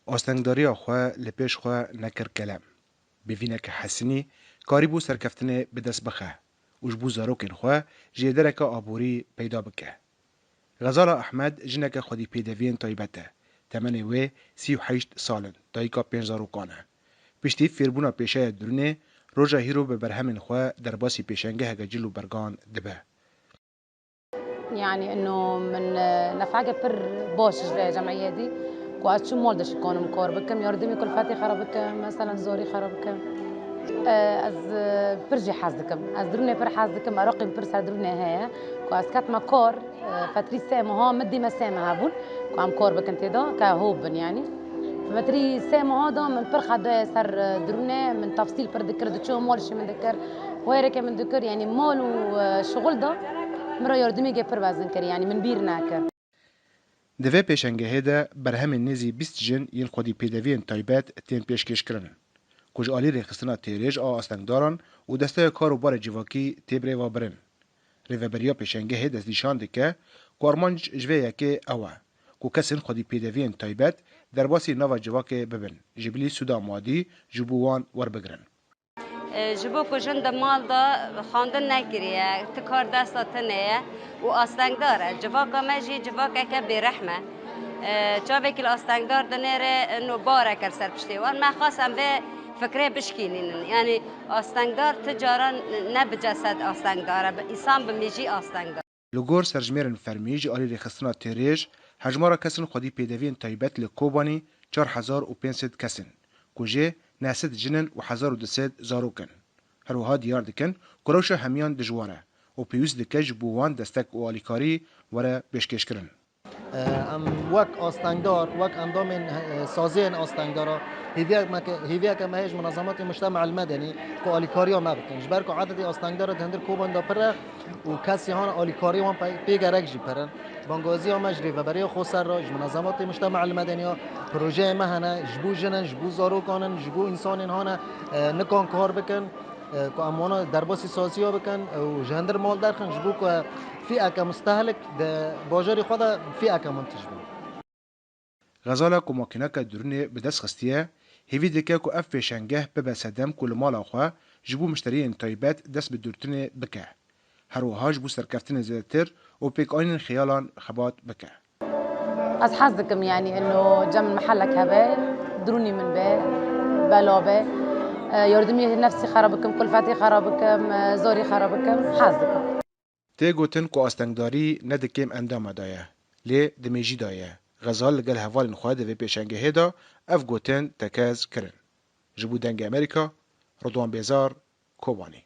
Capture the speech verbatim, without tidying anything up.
Astengdariya xwe li pêş xwe nekir kelem. Bi vîneke hesinî karîbû serkeftinê bi dest bixe û ji bo zarokên xwe jêdereke aborî peyda bike. Xezala Ehmed jineke xwedî pêdeviyên taybet e. Temenê wê sî û heşt sal in, dayika pênc zarokan e. Piştî fêrbûna pêşeya dirûnê, roja hîro bi berhemên xwe derbasî pêşengeheke cil û bergan dibe. Yani ino min e, nefege pir baş ji vê cemiyetî ku ez çi mal de şikonim kar bikim, yardimî kulfetê xera bikim, meselen zorî xera bikim. E, ez e, pir jî hez dikim. Ez dirûnê pir hez dikim, meraqîm pir ser dirûnê heye. Ku ez ketme kar, e, fetrî sê meha, min dîme sê meha bûn ku em kar bikin tê de, ke hov bin yani. Fetrî sê meha de min pir xedayê ser e, dirûnê, min tefsîl pir dikir, diçû mal jî min dikir. Wêreke min dikir, yani mal û e, şixul de min re yardimîgê pir mezin kir, yani min bîr nekir. Di vê pêşengehê de berhemên nêzî bîst jin yên xwedî pêdeviyên taybet tên pêşkêşkirin, ku ji alî rêxistina têrêj a astengdaran û desteya kar û barê civakî tê birêvebirin. Rêveberiya pêşengehê destnîşan dike ku armanc ji vê yekê ew e ku kesên xwedî pêdeviyên taybet derbasî nava civakê bibin, ji bilî sûda madî ji bo wan werbigirin. Ji bo ku jin di mal de xwendin nekiriye, ti kar desta tinê ye û astengdar e. Civaka me jî civakeke bêrehm e. Çavekî li astengdar dinêre ino bareke li ser piştê wan. Me xwest em vê fikrê bişkînînin. Yanî astengdar ti caran ne bi cesed astengdar e, bi însan bi mîjî astengdar. Li gor serjimêrên fermî ji alî rêxistina têrêj, hejmara kesên xwedî pêdeviyên taybet li Kobanî çar hezar û pênc sed kes in, ku jê neh sed jin in û hezar û du sed zarok in. Her wiha diyar dikin ku rewşa hemiyan dijwar e û pêwîst dike ji bo wan destek û alîkarî were pêşkêşkirin. Em wek astengdar, wek endamên saziyên astengdara hêviyeke me heye ji Munezematê Mujtema El Medenî ku alîkariya me bikin. Ji ber ku ededê astengdara di hundir Kobanî de pir e û kesî han alîkarî wan pê gerek jî pir in. Bangaziya me ji Rêveberiya Xweser re, ji Munezematê Mujtema El Medenî ya, projeyê me hene, ji bo jin in, ji bo zarokan in, ji bo însanên hane nikan kar bikin. Ku em wana derbasî saziya bikin û ji hundir mal derxin ji bo ku fîeke mustehlik di bajarê xwe de fîeke muntic bin. Xezala ku makîneke dirûnê bi dest xistiye, hêvî dike ku ev pêşengeh bibe sedem ku li mala xwe ji bo mişteriyên taybet dest bi dûrtinê bike. Her wiha ji bo serkeftinên zêdetir û pêkanînên xeyalan xebat bike. Ez hez dikim, yanî ino cem min mehelek hebe, dirûnî min be, bela be, e, yardimî nefsî xera bikim, kulfetî xera bikim, e, zorî xera bikim, hez dikim. Tê gotin ku astengdarî ne di kêm endama de ye, lê di mêjî de ye. Xezal li gel hevalên xwe di vê pêşengehê de ev gotin tekez kirin. Ji bo Dengê Amerîka, Ridwan Bêzar, Kobanî.